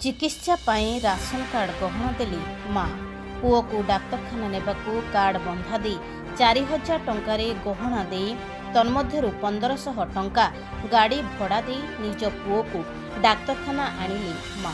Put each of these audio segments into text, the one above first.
ଚିକିତ୍ସା ପାଇଁ ration card ଗହଣା ଦେଲେ ମା। ପୁଅକୁ ଡାକ୍ତରଖାନା ନେବାକୁ କାର୍ଡ଼ ବନ୍ଧା ଦେଇ 4000 ଟଙ୍କାରେ ଗହଣା ଦେଇ ତନ୍ମଧ୍ୟରୁ 1500 ଟଙ୍କା ଗାଡ଼ି ଭଡ଼ା ଦେଇ ନିଜ ପୁଅକୁ ଡାକ୍ତରଖାନା ଆଣିଲେ ମା।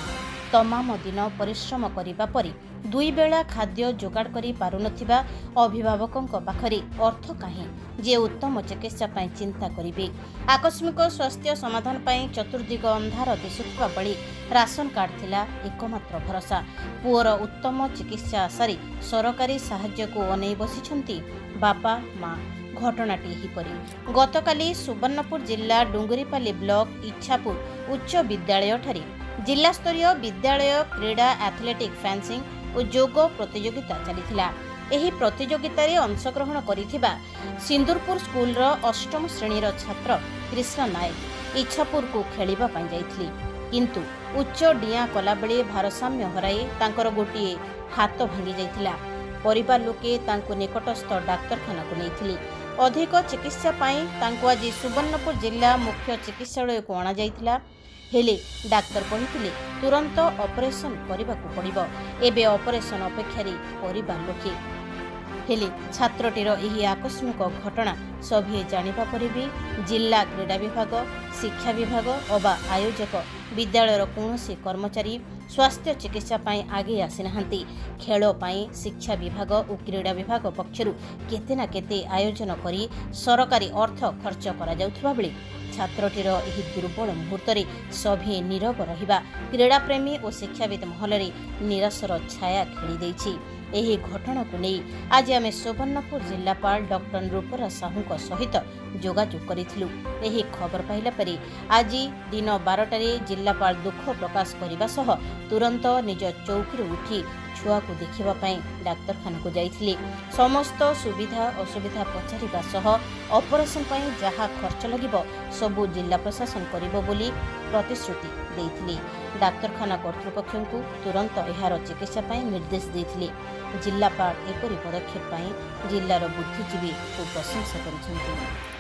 ତମାମ ଦିନ ପରିଶ୍ରମ କରିବା ପରେ ଦୁଇ ବେଳା ଖାଦ୍ୟ ଯୋଗାଡ଼ କରି ପାରୁନଥିବା ଅଭିଭାବକଙ୍କ ପାଖରେ ଅର୍ଥ କାହିଁ ଯେ ଉତ୍ତମ ଚିକିତ୍ସା ପାଇଁ ଚିନ୍ତା କରିବେ? ଆକସ୍ମିକ ସ୍ୱାସ୍ଥ୍ୟ ସମାଧାନ ପାଇଁ ଚତୁର୍ଦିଗ ଅନ୍ଧାର ଦିଶୁଥିବା ବେଳେ ରାସନ କାର୍ଡ଼ ଥିଲା ଏକମାତ୍ର ଭରସା। ପୁଅର ଉତ୍ତମ ଚିକିତ୍ସା ଆଶାରେ ସରକାରୀ ସାହାଯ୍ୟକୁ ଅନେଇ ବସିଛନ୍ତି ବାପା ମା। ଘଟଣାଟି ଏହିପରି। ଗତକାଲି ସୁବର୍ଣ୍ଣପୁର ଜିଲ୍ଲା ଡୁଙ୍ଗୁରିପାଲି ବ୍ଲକ ଇଚ୍ଛାପୁର ଉଚ୍ଚ ବିଦ୍ୟାଳୟଠାରେ ଜିଲ୍ଲାସ୍ତରୀୟ ବିଦ୍ୟାଳୟ କ୍ରୀଡ଼ା ଆଥଲେଟିକ୍, ଫେନ୍ସିଂ ଓ ଯୋଗ ପ୍ରତିଯୋଗିତା ଚାଲିଥିଲା। ଏହି ପ୍ରତିଯୋଗିତାରେ ଅଂଶଗ୍ରହଣ କରିଥିବା ସିନ୍ଦୁରପୁର ସ୍କୁଲର ଅଷ୍ଟମ ଶ୍ରେଣୀର ଛାତ୍ର କ୍ରିଷ୍ଣା ନାୟକ ଇଚ୍ଛାପୁରକୁ ଖେଳିବା ପାଇଁ ଯାଇଥିଲେ। କିନ୍ତୁ ଉଚ୍ଚ ଡିଆଁ କଲାବେଳେ ଭାରସାମ୍ୟ ହରାଇ ତାଙ୍କର ଗୋଟିଏ ହାତ ଭାଙ୍ଗି ଯାଇଥିଲା। ପରିବାର ଲୋକେ ତାଙ୍କୁ ନିକଟସ୍ଥ ଡାକ୍ତରଖାନାକୁ ନେଇଥିଲେ। ଅଧିକ ଚିକିତ୍ସା ପାଇଁ ତାଙ୍କୁ ଆଜି ସୁବର୍ଣ୍ଣପୁର ଜିଲ୍ଲା ମୁଖ୍ୟ ଚିକିତ୍ସାଳୟକୁ ଅଣାଯାଇଥିଲା। ହେଲେ ଡାକ୍ତର କହିଥିଲେ ତୁରନ୍ତ ଅପରେସନ କରିବାକୁ ପଡ଼ିବ। ଏବେ ଅପରେସନ ଅପେକ୍ଷାରେ ପରିବାର ଲୋକେ। ହେଲେ ଛାତ୍ରଟିର ଏହି ଆକସ୍ମିକ ଘଟଣା ସଭିଏଁ ଜାଣିବା ପରେ ବି ଜିଲ୍ଲା କ୍ରୀଡ଼ା ବିଭାଗ, ଶିକ୍ଷା ବିଭାଗ ଅବା ଆୟୋଜକ ବିଦ୍ୟାଳୟର କୌଣସି କର୍ମଚାରୀ ସ୍ୱାସ୍ଥ୍ୟ ଚିକିତ୍ସା ପାଇଁ ଆଗେଇ ଆସିନାହାନ୍ତି। ଖେଳ ପାଇଁ ଶିକ୍ଷା ବିଭାଗ ଓ କ୍ରୀଡ଼ା ବିଭାଗ ପକ୍ଷରୁ କେତେ ନା କେତେ ଆୟୋଜନ କରି ସରକାରୀ ଅର୍ଥ ଖର୍ଚ୍ଚ କରାଯାଉଥିବା ବେଳେ ଛାତ୍ରଟିର ଏହି ଦୁର୍ବଳ ମୁହୂର୍ତ୍ତରେ ସଭିଏଁ ନୀରବ ରହିବା କ୍ରୀଡ଼ାପ୍ରେମୀ ଓ ଶିକ୍ଷାବିତ୍ ମହଲରେ ନିରାଶର ଛାୟା ଖେଳିଦେଇଛି। ଏହି ଘଟଣାକୁ ନେଇ ଆଜି ଆମେ ସୁବର୍ଣ୍ଣପୁର ଜିଲ୍ଲାପାଳ ଡକ୍ଟର ନୃପରା ସାହୁଙ୍କ ସହିତ ଯୋଗାଯୋଗ କରିଥିଲୁ। ଏହି ଖବର ପାଇଲା ପରେ ଆଜି ଦିନ 12ଟାରେ ଜିଲ୍ଲାପାଳ ଦୁଃଖ ପ୍ରକାଶ କରିବା ସହ ତୁରନ୍ତ ନିଜ ଚୌକିରୁ ଉଠି ଛୁଆକୁ ଦେଖିବା ପାଇଁ ଡାକ୍ତରଖାନାକୁ ଯାଇଥିଲେ। ସମସ୍ତ ସୁବିଧା ଅସୁବିଧା ପଚାରିବା ସହ ଅପରେସନ ପାଇଁ ଯାହା ଖର୍ଚ୍ଚ ଲାଗିବ ସବୁ ଜିଲ୍ଲା ପ୍ରଶାସନ କରିବ ବୋଲି ପ୍ରତିଶ୍ରୁତି ଦେଇଥିଲେ। ଡାକ୍ତରଖାନା କର୍ତ୍ତୃପକ୍ଷଙ୍କୁ ତୁରନ୍ତ ଏହାର ଚିକିତ୍ସା ପାଇଁ ନିର୍ଦ୍ଦେଶ ଦେଇଥିଲେ। ଜିଲ୍ଲାପାଳ ଏପରି ପଦକ୍ଷେପ ପାଇଁ ଜିଲ୍ଲାର ବୁଦ୍ଧିଜୀବୀ ଖୁବ୍ ପ୍ରଶଂସା କରିଛନ୍ତି।